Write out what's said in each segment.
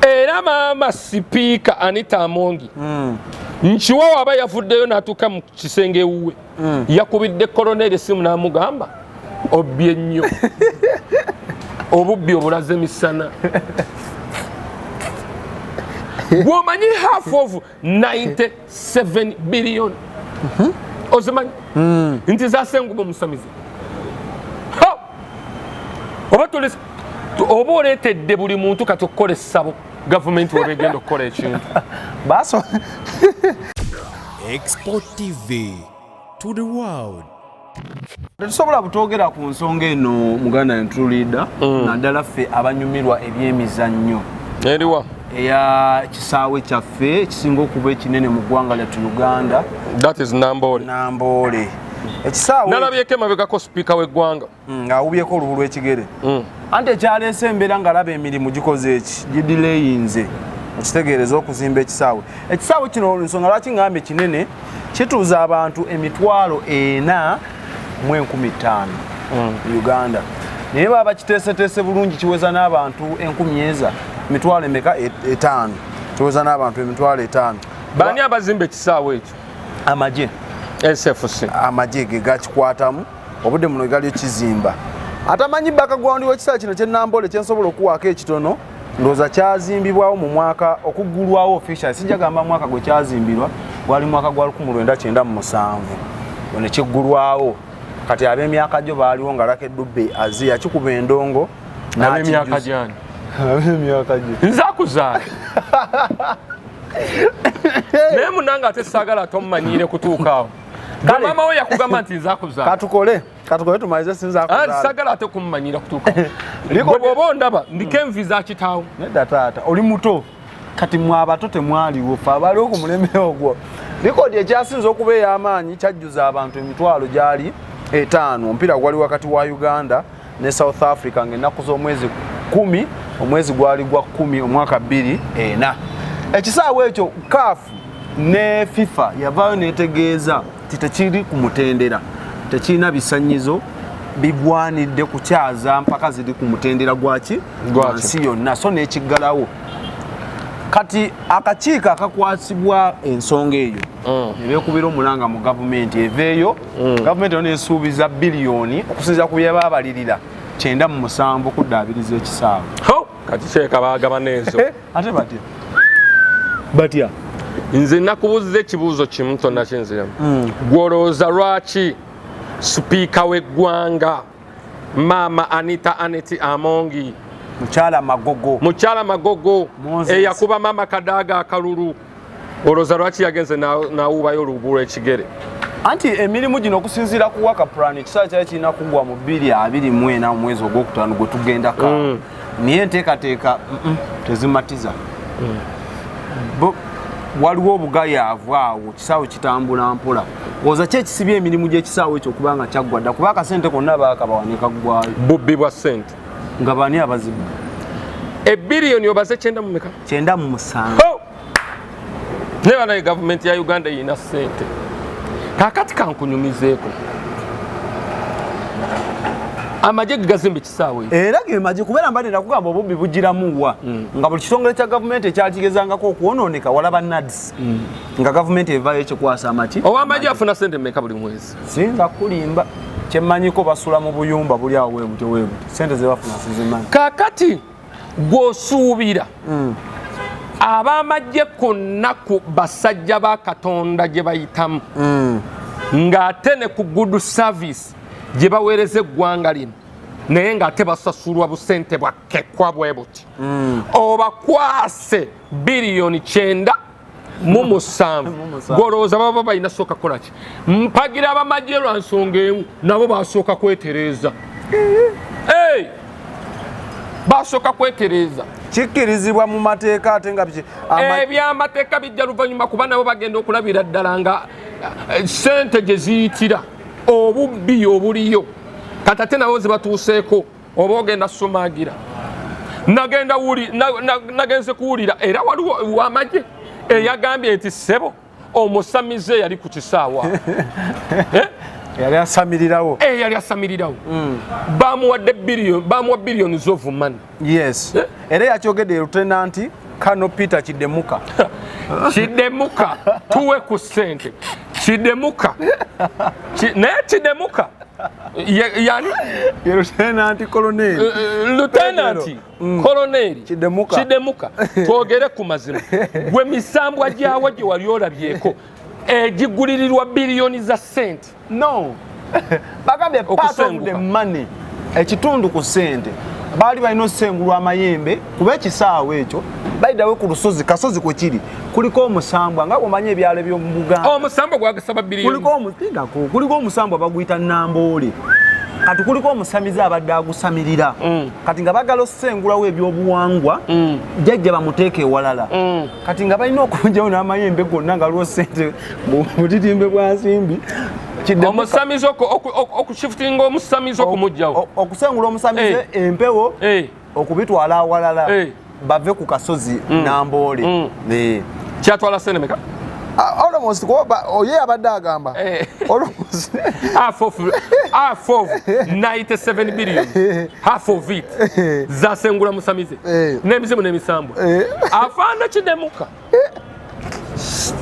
Era maama Sipiika Anita Amongi nkiwa waba yavuddeyo n'atuuka mu kisenge ewuwe, yakubidde koloneri esimu n'amugamba, "Obbye nnyo, obubbi obulaze misana." Bw'omanyi half of 97 billion, ozimanyi nti zasenguba omusamize? Ha! Oba oba oleetedde buli muntu kati okukola essabo, gavumenti weba egenda okukola ekintu. Baso. Export TV to the world. Tetusobola butwogera ku nsonga eno, muganda ntulida, naddala ffe abanyumirwa ebyemizannyo. Eriwa? Eya kisaawe kyaffe ekisinga okuba ekinene mu ggwanga lyattu Uganda. That is Namboole. Namboole, ekisaawe. Nalabyeko emabegako sipiika w'eggwanga. Ng'awubyeko olubu lw'ekigere. Anti ekyaleese embeera ng'alaba emirimu gikoze eki gidireyinze, okitegeereza, okuzimba ekisaawe. Ekisaawe kino, ensonga lwaki ngambye kinene, kituuza abantu 405,000 mu Uganda, naye baba bakiteeseteese bulungi kiweza n'abantu enkumi eza mitwalo emeka? 5, kiweza n'abantu 50,000. Baani abazimba ekisaawe ekyo? Amagye. SFC. Amagye ge gakikwatamu obudde muno gali kizimba. Atamanyi background w'ekisaawe kino kyenambole, kyensobola okuwaako ekitono, ndowooza kyazimbibwawo mu mwaka okuggulwawo official, sijja gamba mwaka gwe kyazimbirwa, gwali mwaka gwa 1997 ne kiggulwawo. Kati ab'emyaka gyo baaliwo nga Lucky Dube aziya kikuba endongo. Ab'emyaka gyani? Ab'emyaka gyo. Nze akuzaala, naye munange ate saagala tomumanyiire kutuuka awo. Kale. Maama we yakugamba nti nze akuzaala. Katukole tumalize, sinza Anti akuzaala. saagala ate kumumanyira kutuuka. Gwe bw'oba ondaba ndiko envi za kitaawo. Nedda taata, oli muto. Kati mwe abato temwaliwo, fe abaliwo ku mulembe ogwo. Likodi ekyasinza okuba ey'amaanyi, kyajjuza abantu 50,000. Omupiira gwali wakati wa Uganda ne South Africa ng'ennaku z'omwezi 10, omwezi gwali gwa 10, omwaka 24. Ekisaawe ekyo, CAF ne FIFA yavaayo netegeeza nti tekiri ku mutendera, tekirina bisanyizo bigwanidde kukyaza mpaka ziri ku mutendera gwaki? Gwaki? Nsi yonna, so nekiggalawo. Kati akakiiko akakwasibwa ensonga eyo ne beekubira omulanga mu gavumenti eveeyo. Gavumenti eyo nesuubiza biliyoni, okusinziira ku bye baabalirira, 97 okuddaabiriza ekisaawe. Ho, kati kyeka bagabana ezo. Eh, ate batya batya? Nze nakubuuziza ekibuuzo kimu, tonnakinziramu. Gwolowooza lwaki sipiika w'eggwanga, maama Anita Aneti Amongi, Mukyala Magogo. Mukyala Magogo. Moses. Eyakuba maama Kadaaga akalulu, olowooza lwaki yagenze n'awuubayo olubu lw'ekigere? Anti emirimu gino, okusinziira ku work plan, ekisaawe kyali kirina kugwa mu 2024 mu mwezi ogwokutaano gwe tugendako. Naye enteekateeka tezimatiza. Waliwo obugayaavu awo, kisaawe kitambula mpola. Oza ki ekisibye emirimu gy'ekisaawe ekyo okuba nga kyaggwa dda? Kuba akasente konna baakabawa ne kaggwayo. Bubbi bwa ssente. Nga bani abazibu? Ebbiliyoni obaze 90 mu meka? 97. Ho! Naye banaye, gavumenti ya Uganda erina ssente. Kakati kankunyumizeeko, amagye gazimba ekisaawe ekyo. Era ge magye, kubeera mbadde nakugamba obubbi bugiramuwa, nga buli kitongole kya gavumenti ekyakigezangako okwonooneka, walaba NAADS nga gavumenti evaayo ekikwasa amaki. Owamagye afuna ssente mmeka buli mwezi? Siyinza kulimba, kyemmanyiko basula mu buyumba buli awo weebutyo weebutyo, sente zebafuna sizimanyi. Kakati gw'osuubira ab'amagye konna ku basajja ba Katonda gye bayitamu, ng'ate ne ku good service gye baweereza eggwanga lino, naye ng'ate basasulwa busente bwakekwa bwe buti, obakwase biliyoni 97. Mu 7. Gwolowooza baba balina sooka kukola ki? Mpagira abamagye lwa nsonga emu, nabo basooka kwetereeza. Hey! Basooka kwetereeza. Kikkirizibwa mu mateeka, ate nga biki Ebyamateeka bijja luvannyuma, kuba nabo bagenda okulabira ddala nga sente gye ziyitira, obubbi obuliyo kati ate nabo zibatuuseeko. Oba ogenda sumagira, nagenda nagenze kuwulira, era waliwo wamagye eyagambye nti, "Ssebo, omusamize yali ku kisaawa." Eh? Yali asamirirawo. Eh, yali asamirirawo, bamuwadde billion, bamuwa billions of money. Yes, era yakyogedde, lieutenant Kano Peter Kidemuka. Kidemuka tuwe ku ssente. Kidemuka naye Kidemuka yani ye Lieutenant Colonel. Lieutenant Colonel Kidemuka. Kidemuka, twogere ku mazima, gwe misambwa gyawa gye wali olabyeko egigulirirwa biliyoni za ssente? No, bagambye part of Okusenguka. the money, ekitundu ku ssente, baali balina osengulwa amayembe, kuba ekisaawe ekyo bayiddawe ku lusozi, kasozi kwe kiri, kuliko omusambwa, nga bwomanyi ebyalo by'omu Buganda. Omusambwa gwagasaba biliyoni? Kuliko omutingako, kuliko omusambwa baguyita Namboole. Kati kuliko omusamize abadde agusamirira. Kati nga bagala osengulawo ebyobuwangwa, jjajja bamuteeka ewalala. Kati nga balina okugyawo n'amayembe gonna, nga lwo ssente mu butitimbe bwa nsimbi. Omusamize okushiftinga omusamize okumugjawo? Okusengula omusamize, empewo, okubitwala awalala, bave ku kasozi Namboole. Kyatwala sente meka? Ah, almost, kuba oye abadde agamba almost Half of 97 billion, half of it zasengula musamize n'emizimu n'emisambwa. Afaana Kidemuka,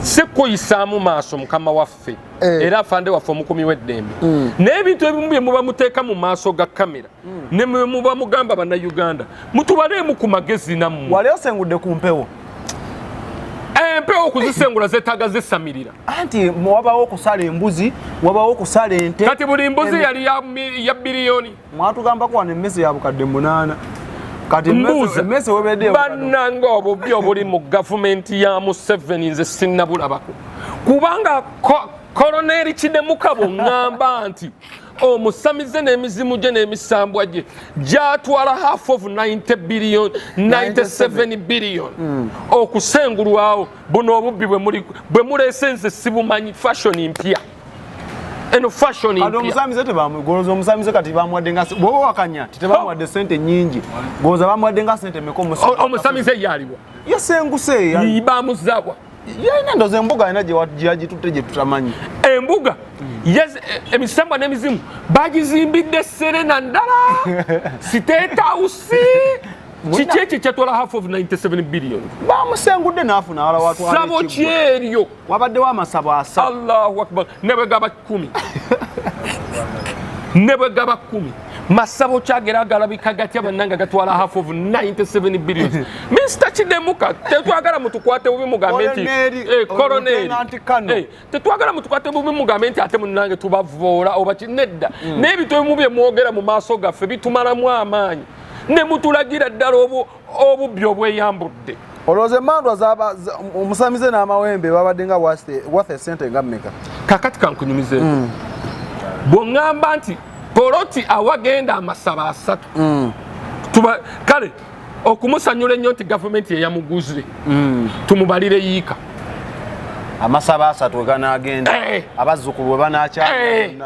si kuyisaamu maaso mukama waffe era afande waffe omukumi w'eddembe, n'ebintu ebimu bye muba muteeka mu maaso ga kamera ne mwe muba mugamba Bannayuganda, mutubaleemu ku magezi nammwe. Wali osengudde ku mpewo? Empewo okuzisengula zeetaaga zisamirira. Anti wabawo okusala embuzi, wabawo okusala ente. Kati buli mbuzi yali ya biliyoni? Mwatugambako wano emmese ya 8,000. Kati Mbuuza. emmese webedde Bannanga, obubi obuli mu gavumenti ya Museveni nze sinnabulabako, kubanga Koloneri Kidemuka bw'oŋŋamba nti omusamize n'emizimu gye n'emisambwa gye gyatwala half of 90 billion, 97 billion okusengulwawo, buno obubbi bwe muleese nze sibumanyi. Fashion mpya eno, fashion Kati mpya. Omusamize tebamugoloza, omusamize kati bamuwadde nga, bwoba wakanya ti tebamuwadde sente nyingi, goza bamuwadde nga sente meka? Omusamize yaliwa? Yasenguse. Bamuzaawa? Yalina, ndoza embuga alina gyeyagitutte gye tutamanyi. Embuga emisambwa n'emizimu bagizimbidde Serena ndala, State House. Kiki ekyo kyatwala half of 97 billion? Bamusengudde n'afuna awala watwala Sabo ekiggwa. Kyeryo. Wabaddewo amasabo 30. Allahu akbar! Ne bwe gaba 10, ne bwe gaba 10, masabo kyagera galabika gatya bannanga gatwala half of 97 billion? Mr Kidemuka, tetwagala mutukwate bubi mugambe nti Colonel, Colonel. Lieutenant Colonel. Tetwagala mutukwate bubi mugambe nti ate munnange tubavoola oba nedda. N'ebintu ebimu bye mwogera mu maaso gaffe bitumalamu amaanyi ne mutulagira ddala obubbi obweyambudde. Olowooza emandwa omusamize n'amawembe babadde nga worth esente nga mmeka? Kakati kankunyumizeeko, bw'oŋŋamba nti poloti awagenda amasabo 30, tuba kale okumusanyula ennyo nti gavumenti yeyamuguze, tumubalire yiika. Amasabo 30 weganagenda, abazzukulu we banakyala,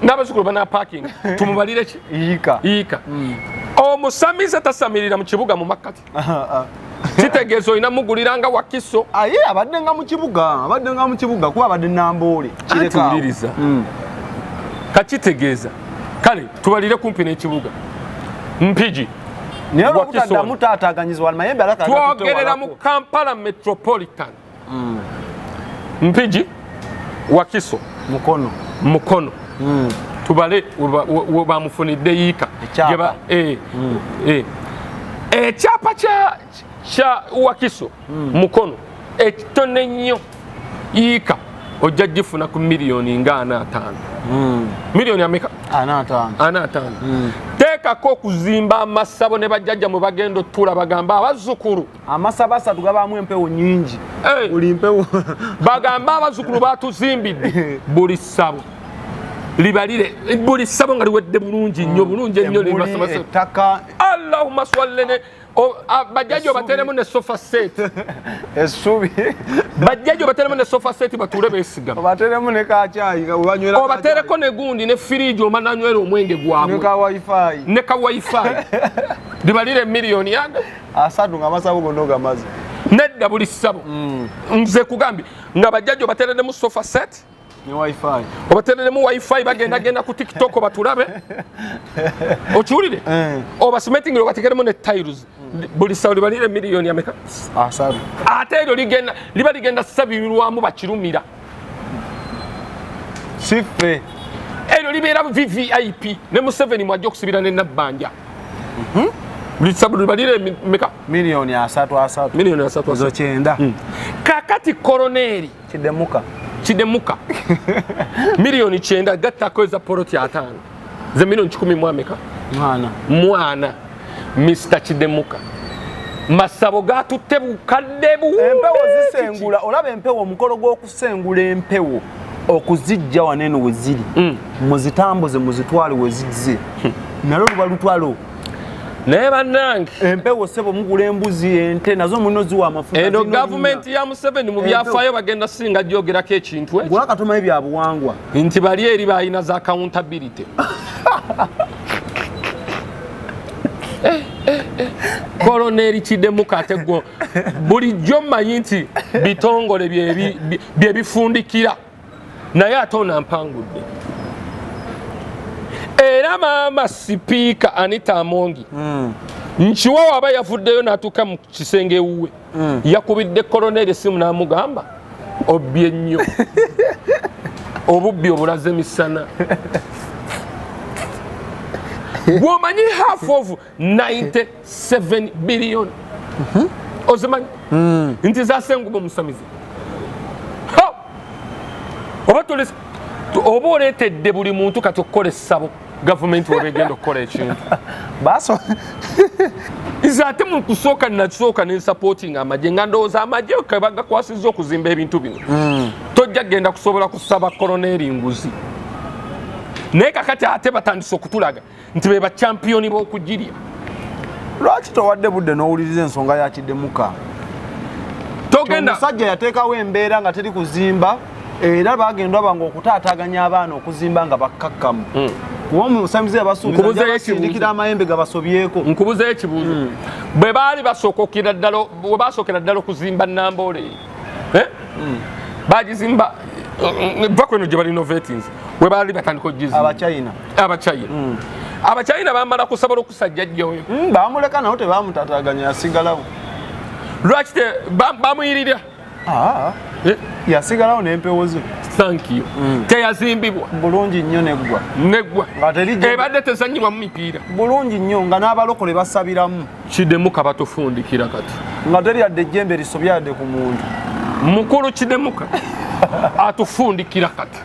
N'abazzukulu banapakinga, tumubalire ki? Yiika. Yiika. Omusamize tasamirira mu kibuga mu makkati, kitegeeza olina mugulira nga Wakiso. Aye abadde nga mu kibuga, abadde nga mu kibuga, kuba abadde Namboole. Anti wuliriza, kakitegeeza kale tubalire kumpi n'ekibuga, Mpigi, Naye Wakiso. olwokutaddamu taataganyizibwa mayembe alaka. Twogerera mu Kampala Metropolitan, Mpigi, Wakiso, Mukono. Mukono. Tubale we bamufunidde yiika. Ekyapa. Ekyapa kya Wakiso, Mukono, ekitono ennyo yiika ojja gifuna ku miliyoni nga 45. Miliyoni ameka? 45. 45. Teekako okuzimba amasabo ne bajjajja mwe bagenda otuula, bagamba abazzukulu. Amasabo 3 gabaamu empewo nyingi. Buli mpewo. Bagamba abazzukulu batuzimbidde buli ssabo libalire, buli ssabo nga liwedde bulungi nnyo, bulungi ennyo. Emmuli, ettaka. Allahumma swallene bajjajja obateremu ne sofa set. Essubi. Bajjajja obateremu ne sofa set batuule beesigama. Obateremu ne kakyayi nga webanywera. Obatereko ne gundi ne firiji oma nanywera omwenge ne gwabwe. Ka wifi. Ne ka wifi. Libalire miliyoni yaga 30 nga amasabo gonna ogamaze. Nedda, buli ssabo nze kugambye nga bajjajja obatereddemu sofa set. Obatereremu wifi, bagenda genda ku TikTok batulabe. Okiwulire? Obasimentingire, obatekeremu ne tiles. Buli sawo libalire miliyoni ameka? Asatu. Ate eryo ligenda liba ligenda sabirirwamu bakirumira. Siffe. Eryo libeera VVIP ne Museveni mwajja okusibira ne Nabbanja. Buli sabu libalire meka? Miliyoni asatu asatu. Miliyoni asatu Ezo asatu. 90. Kakati koroneri Kidemuka. Kidemuka miliyoni 90 gattako eza poloti 5 ze miliyoni 10 mu ameka? Mwana. Mwana Mr. Kidemuka masabo gatutte bukadde Empewo zisengula, olaba empewo, omukolo gw'okusengula empewo okuzijja wano eno we ziri, muzitambuze muzitwale we zizze, nalwo luba lutwalo. Naye bannange, Empewo ssebo, mugula embuzi, ente nazo mulina oziwa amafuta. Eno zirina gavumenti ya Museveni mu byafaayo bagenda singa gyogerako ekintu ekyo. Gula katomayo bya buwangwa. Nti bali eri balina za accountability. Koloneri Kidemuka, ate gwo bulijjo mmanyi nti bitongole bye bifundikira, naye ate ono ampangudde. Era maama sipiika Anita Amongi nkiwa waba yavuddeyo n'atuuka mu kisenge ewuwe, yakubidde koloneri essimu n'amugamba, obbye nnyo, obubbi obulaze misana. Bw'omanyi half of 97 billion, ozimanyi nti zasenguba omusamize? Ha! Oba oba oleetedde buli muntu kati okukola essabo, gavumenti weba egenda okukola ekintu. Baso. Nze ate mu kusooka nasooka ne nsupporting amagye, nga ndowooza amagye ke bagakwasizza okuzimba ebintu bino, tojja kugenda kusobola kusaba koloneri nguzi. Naye kakati ate batandise okutulaga nti be bachampiyoni b'okugirya. Lwaki towadde budde n'owuliriza ensonga ya Kidemuka? Togenda. Omusajja yateekawo embeera nga teri kuzimba, era bagenda banga okutaataaganya abaana okuzimba nga bakkakkamu, kuba omusamize yabasuubiza Nkubuzeeyo basindikira ekibuuzo. amayembe gabasobyeko. Nkubuzeyo ekibuuzo. Bwe baali basookokera ddala, bwe basookera ddala okuzimba Namboole, eh? Bagizimba va kweno gye balinovatinze, we baali batandika okugizimba. Abachina. Abachina, Abachina bamala kusobola okusajja oyo. Bamuleka nawo, tebamutaataaganya, yasigalawo. Lwaki bamuyirira? Ah, Eh, yasigalawo n'empewo ze. Thank you. Teyazimbibwa. Bulungi nnyo, neggwa. Neggwa. Nga teri Ebadde tezanyibwa mu mipiira. Bulungi nnyo, nga n'abalokole basabiramu. Kidemuka batufundikira kati. Nga teri yadde ejjembe lisobya yadde ku muntu. Mukulu Kidemuka atufundikira kati.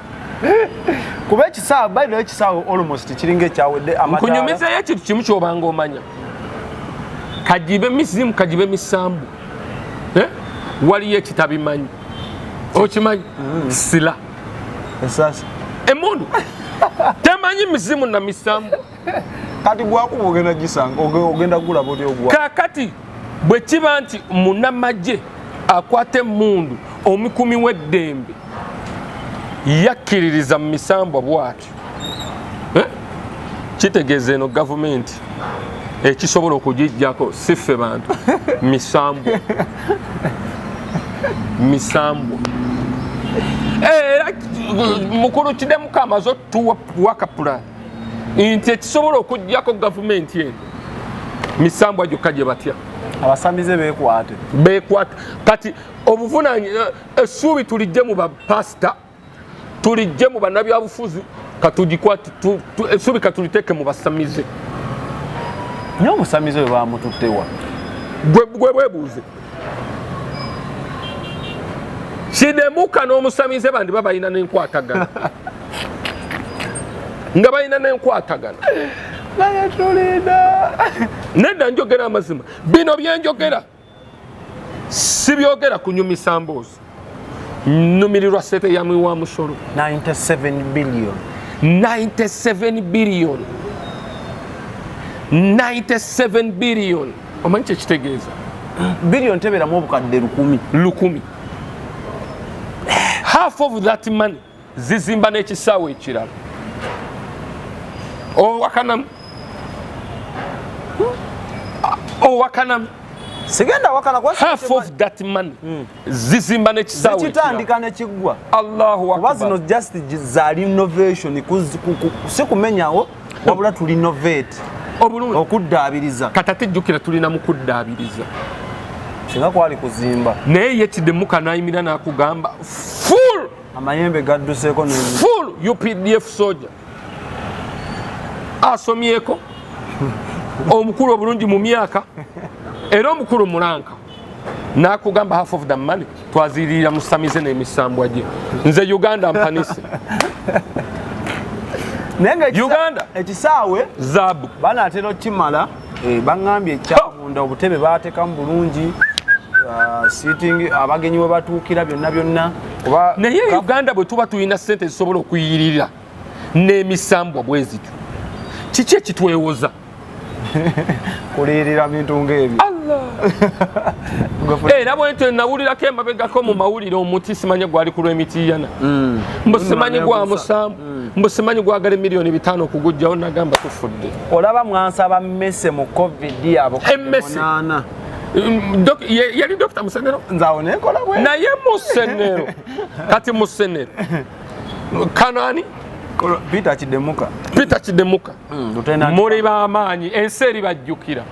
Kuba ekisaawe, by the way, ekisaawe almost kiringa ekyawedde amataala. Nkunyumizayo ekintu kimu kyobanga omanya, kagibe mizimu, kagibe misambu, Eh? Waliyo ekitabimanyi, okimanyi? Sila. Esasi. Emundu temanyi mizimu na misambu. Kati gwakuba ogenda gisanga, ogenda gulaba otya ogwa? Kakati bwe kiba nti munamagye akwata emundu, omukumi w'eddembe, yakkiririza mu misambwa bw'atyo, Eh? Kitegeeza eno gavumenti ekisobola okugijjako si ffe bantu, misambwa, misambwa. Era mukulu Kidemuka amaze otuwa wakapula nti ekisobola okugjako gavumenti eno misambwa gyokka gye batya. Abasamize beekwate. Bekwata. Kati obuvunanyi, essuubi tulijje mu bapasita, tulijje mu bannabyabufuzi, katugikwate essuubi katuliteeke mu basamize. Naye omusamize we bamututtewa? Gwe bwebuuze. Kidemuka n'omusamize bandi ba balina n'enkwatagana, nga balina n'enkwatagana. Naye tulinda. Nedda, njogera amazima. Bino byenjogera sibyogera kunyumisa mboozi, nnumirirwa sente yamwe wa musolo. 97 billion. 97 billion, 97 billion, omanyi kyekitegeeza? Billion teberamu obukadde 1000. 1000. Half of that money zizimba n'ekisaawe ekirala. Owakanamu, owakanamu. Sigenda wakana kwa Half of that money zizimba n'ekisaawe ekirala. Zikitandika nekiggwa. Allahu Kuba zino akbar. Just za renovation, si kumenyawo, wabula tu renovate. Obulungi. Okuddaabiriza. Kati ate jjukira tulina mu kuddaabiriza. Singa kwali kuzimba. Naye ye Kidemuka n'ayimira n'akugamba full Amayembe gadduseeko ne full UPDF soldier asomyeko, omukulu obulungi mu myaka, era omukulu mulanka, n'akugamba half of the money twazirira musamize n'emisambwa gye. Nze Uganda mpanise. Naye nga Uganda. Ekisaawe Zaabu. Banaatera okukimala, baŋŋambye ekyamunda obutebe baatekamu bulungi, sitting, abagenyi we batuukira, byonna byonna kuba Naye Uganda bwe tuba tulina sente zisobola okuyirira n'emisambwa bwe zityo, kiki ekitwewoza? Kuliyirira bintu ng'ebyo. Allah! Era bwentyo nawulirako emabegako mu mawulire omuti simanyi gwali ku lw'emitiyana, mbu simanyi gwa musambu, mbu simanyi gwagala 5 miliyoni okugugjawo. Nagamba tufudde. Olaba mwansaba mmese mu COVID abo Emmese. 8. Yali Dokita Musenero. Nze awo nenkola bwe Naye Musenero, kati Musenero kanani? Peter Kidemuka. Peter Kidemuka. Lieutenant. Muli b'amaanyi, ensi eri bajjukira.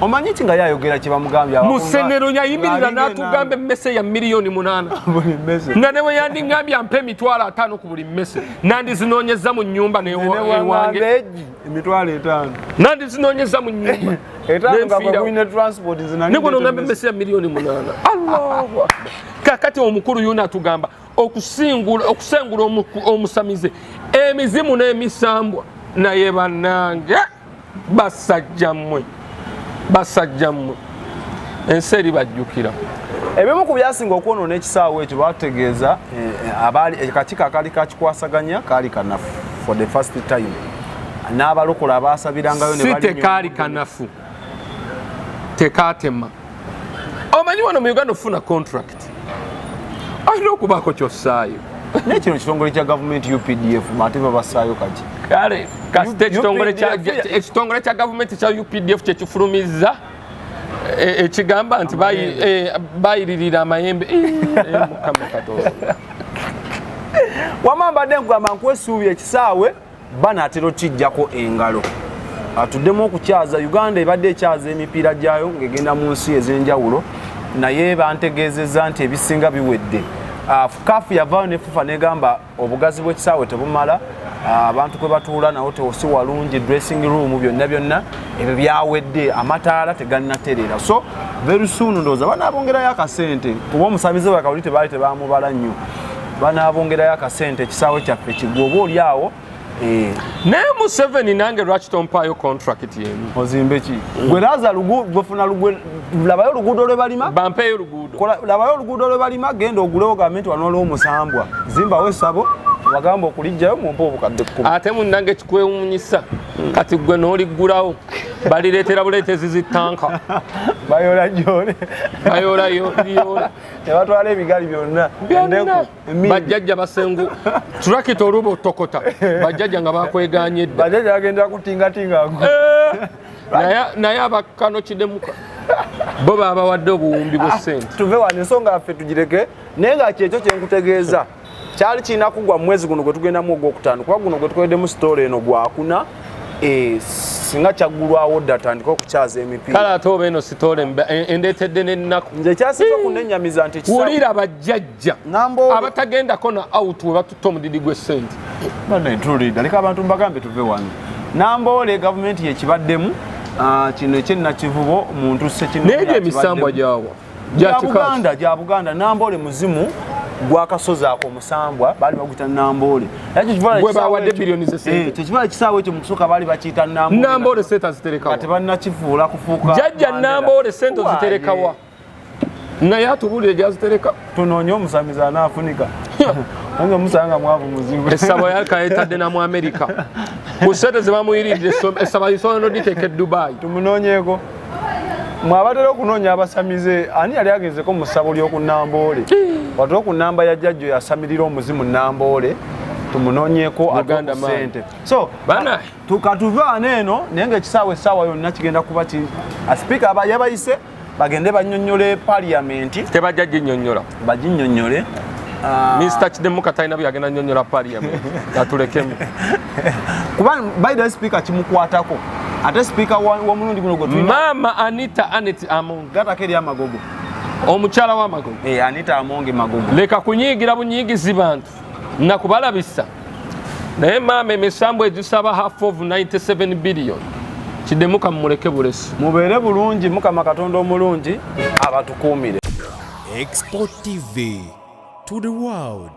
Omanyi ki nga yayogera kye bamugambye Musenero yayimirira ng'alinga n'atugamba emmese ya 8 miliyoni. Buli mmese. Nga ne bwe yandingambye ampe 50,000 ku buli mmese, nandizinoonyeza mu nnyumba ewange. Ewange 50,000. Nandizinoonyeza mu nnyumba. 5 nga Nenfiirawo. bwe transport zinani. Ne bwe nongamba emmese ya 8 miliyoni, Allahu akbar! Kakati omukulu yuna atugamba okusengula omusamize, emizimu n'emisambwa. Naye bannange, basajja mmwe, basajja mmwe, ensi eri bajjukira. Ebimu ku byasinga okwonoona ekisaawe ekyo, bategeeza akakiiko akaali kakikwasaganya kaali kanafu for the first time, n'abalokola abasabirangayo ne Si balinnya tekaali omuddo. Kanafu tekatema. Omanyi wano mu Uganda ofuna contract olina okubaako kyossaayo. Naye kino kitongole kya gavumenti, UPDF, ate babasaayo kaki? Kale kasita UPDF ekitongole kya gavumenti kya UPDF kyekifulumizza ekigamba nti bayiririra amayembe. Mukama Katonda! Wama mbadde nkugamba nkwesuubi ekisaawe banaatera okijjako engalo, atuddemu okukyaza. Uganda ebadde ekyaza emipiira gyayo ng'egenda mu nsi ez'enjawulo, naye bantegeezezza nti ebisinga biwedde. CAF yavaayo ne FUFA negamba obugazi bw'ekisaawe tebumala, abantu kwe batuula nawo si walungi, dressing room, byonna byonna ebyo byawedde, amataala tegannatereera. So very soon ndowooza banaabongerayo akasente, kuba omusamize wakawuli tebaali tebamubala nnyo. Banaabongerayo akasente ekisaawe kyaffe kigwe oba oli awo. Naye Museveni nange lwaki tompaayo contract yemu? Ozimbe ki gwe? Laza gwefuna labayo oluguudo lwe balima. Bampeeyo oluguudo. Labayo oluguudo lwe balima, genda ogulewo gavumenti wano waliwo omusambwa, zimbawo essabo, wagamba okulijjayo mumpe 10,000. Ate munnange kikwewuunyisa, kati gwe n'oliggulawo balireetera buleetezi zitanka. Bayola gyole. Bayolayo liyoola. Ne batwala ebigali byonna. Byonna. Endeku, emindi. Bajjajja basengu turakita oluba otokota, bajjajja nga bakweganye dda. Bajjajja bagenda kutingatinga. Naye abakano Kidemuka bo babawadde obuwumbi bw'essente. Tuve wano, ensonga yaffe tugireke, naye nga kyekyo kyenkutegeeza kyali kirina kugwa mu mwezi guno gwe tugendamu ogwokutaano, kuba guno gwe tukoleddemu sitoola eno gwakuna. Singa kyaggulwawo dda tandika okukyaza emipiira. Kale ate oba eno sitoola endeetedde n'ennaku. Nze kyasinza okunennyamiza nti Wulira bajjajja Namboole. abatagendako na out we batutte omudidi gw'essente. Bannange, leka abantu mbagambe tuve wano. Namboole gavumenti yekibaddemu, kino ekyennakivubo muntu sekino. Naye egyo emisambwa gyawa? Gya Buganda, gya Buganda. Namboole muzimu gwakasozi ako, omusambwa baali baguyita Namboole. Era ekyo kivala Gwe ekisaawe bawadde ekyo- billioni z'essente. Kyekivala ekisaawe ekyo mu kusooka baali bakiyita Namboole. Namboole sente aziterekawa? Kati bannakifuula kufuuka Jjajja Mandela. Namboole sente Waaye. oziterekawa? Naye atubuulire gyazitereka. Tunoonye omusamizi anaafunika ange omusanga mwavu muzibu. Essabo yakayetadde na mu Amerika ku sente zebamuyiridde, essaba lisobola noditeeka e Dubai. Tumunoonyeeko mwabatera okunoonya abasamize. Ani yali agenzeko mu ssabo ly'oku Namboole? Wate oku namba ya jjajjo yasamirira omuzimu Namboole. Tumunoonyeko Muganda ate man. sente. So Bana. Tukatuve wano eno, naye nga ekisaawe essaawa yonna kigenda kuba ki sipiika aba yabayise bagende bannyonnyole parliament. Tebajja ginyonnyola. Baginnyonnyole. Mr Kidemuka talina byagenda nnyonnyola parliament, atulekemu. Kuba by the way, sipiika kimukwatako, ate sipiika w'omulundi guno gwe tulina. Maama Anita Anet Among. Gatako eri Amagogo. Omukyala w'Amagogo. Eh, Anita Amonge Magogo. Leka kunyiigira bunyiigizi bantu nakubalabisa, naye maama, emisambu egisaba half of 97 billion, Kidemuka mumuleke bulesi. Mubeere bulungi, Mukama Katonda omulungi abatukuumire. Export TV to the world.